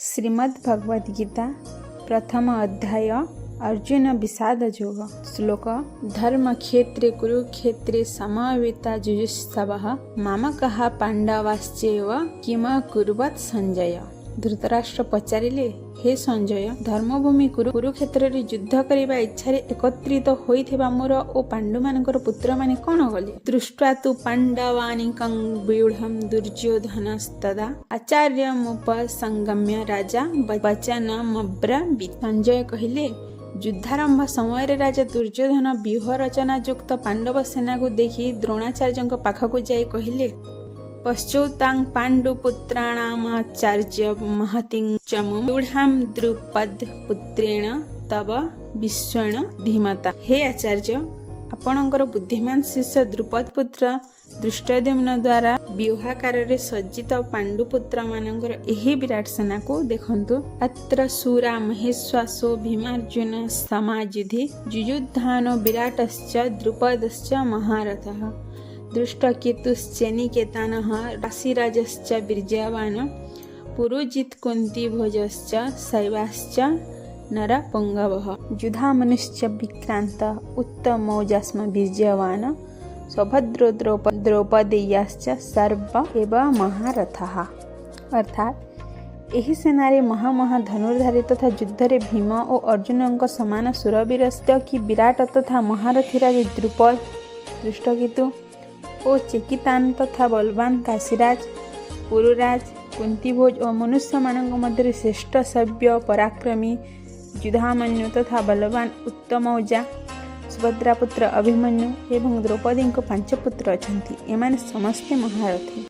ଶ୍ରୀମଦ୍ ଭଗବଦ୍ ଗୀତା, ପ୍ରଥମ ଅଧ୍ୟାୟ, ଅର୍ଜୁନ ବିଷାଦ ଯୋଗ। ଶ୍ଲୋକ: ଧର୍ମକ୍ଷେତ୍ରେ କୁରୁକ୍ଷେତ୍ରେ ସମବେତା ଯୁଯୁତ୍ସବଃ ମାମକାଃ ପାଣ୍ଡବାଶ୍ଚୈବ କିମକୁର୍ବତ ସଞ୍ଜୟ। ଧୃତରାଷ୍ଟ୍ର ପଚାରିଲେ, ହେ ସଞ୍ଜୟ, ଧର୍ମଭୂମି କୁରୁକ୍ଷେତ୍ରରେ ଯୁଦ୍ଧ କରିବା ଇଚ୍ଛାରେ ଏକତ୍ରିତ ହୋଇଥିବା ମୋର ଓ ପାଣ୍ଡୁମାନଙ୍କର ପୁତ୍ରମାନେ କ'ଣ କଲେ? ଦୃଷ୍ଟ୍ୱା ତୁ ପାଣ୍ଡବାନିକଂ ବ୍ୟୁଢ଼ಂ ଦୁର୍ଯ୍ୟୋଧନସ୍ତଦା ଆଚାର୍ଯ୍ୟମୁପସଙ୍ଗମ୍ୟ ରାଜା ବଚନମବ୍ରବୀତ୍। ସଞ୍ଜୟ କହିଲେ, ଯୁଦ୍ଧାରମ୍ଭ ସମୟରେ ରାଜା ଦୁର୍ଯ୍ୟୋଧନ ବ୍ୟୁହ ରଚନା ଯୁକ୍ତ ପାଣ୍ଡବ ସେନାକୁ ଦେଖି ଦ୍ରୋଣାଚାର୍ଯ୍ୟଙ୍କ ପାଖକୁ ଯାଇ କହିଲେ, ପଶ୍ୟତାଂ ପାଣ୍ଡୁପୁତ୍ରାଣାମାଚାର୍ଯ୍ୟ ମହତୀଂ ଚମୁଂ ବ୍ୟୁଢ଼ାଂ ଦ୍ରୁପଦପୁତ୍ରେଣ ତବ ବିଶ୍ୱେଣ ଧୀମତା। ହେ ଆଚାର୍ଯ୍ୟ, ଆପଣଙ୍କର ବୁଦ୍ଧିମାନ ଶିଷ୍ୟ ଦ୍ରୁପଦ ପୁତ୍ର ଧୃଷ୍ଟଦ୍ୟୁମ୍ନ ଦ୍ୱାରା ବ୍ୟୁହାକାରରେ ସଜ୍ଜିତ ପାଣ୍ଡୁପୁତ୍ରମାନଙ୍କର ଏହି ବିରାଟ ସେନାକୁ ଦେଖନ୍ତୁ। ଅତ୍ର ଶୂରା ମହେଶ୍ୱାସୋ ଭୀମାର୍ଜୁନ ସମା ଯୁଧି ଯୁଯୁଧାନୋ ବିରାଟଶ୍ଚ ଦ୍ରୁପଦଶ୍ଚ ମହାରଥଃ ଧୃଷ୍ଟକେତୁଶ୍ଚେନିକେତାନଃ କାଶୀରାଜଶ୍ଚ ବୀର୍ଯ୍ୟବାନ ପୁରୁଜିତ୍ କୁନ୍ତିଭୋଜଶ୍ଚ ଶୈବ୍ୟଶ୍ଚ ନରପୁଙ୍ଗବଃ ଯୁଧାମନ୍ୟୁଶ୍ଚ ବିକ୍ରାନ୍ତ ଉତ୍ତମୌଜାସ୍ମ ବୀର୍ଯ୍ୟବାନ ସୌଭଦ୍ରୋ ଦ୍ରୌପଦେୟାଶ୍ଚ ସର୍ବ ଏବ ମହାରଥଃ। ଅର୍ଥାତ୍ ଏହି ସେନାରେ ମହାମହା ଧନୁର୍ଧାରୀ ତଥା ଯୁଦ୍ଧରେ ଭୀମ ଓ ଅର୍ଜୁନଙ୍କ ସମାନ ଶୂରବୀର କି ବିରାଟ ତଥା ମହାରଥୀ ରାଜା ଦ୍ରୁପଦ, ଧୃଷ୍ଟକେତୁ ଓ ଚେକିତାନ ତଥା ବଳବାନ କାଶୀରାଜ, ପୁରୁରାଜ, କୁନ୍ତିଭୋଜ ଓ ମନୁଷ୍ୟମାନଙ୍କ ମଧ୍ୟରେ ଶ୍ରେଷ୍ଠ ଶୈବ୍ୟ, ପରାକ୍ରମୀ ଯୁଧାମନ୍ୟୁ ତଥା ବଳବାନ ଉତ୍ତମୌଜା, ସୁଭଦ୍ରାପୁତ୍ର ଅଭିମନ୍ୟୁ ଏବଂ ଦ୍ରୌପଦୀଙ୍କ ପାଞ୍ଚ ପୁତ୍ର ଅଛନ୍ତି। ଏମାନେ ସମସ୍ତେ ମହାରଥୀ।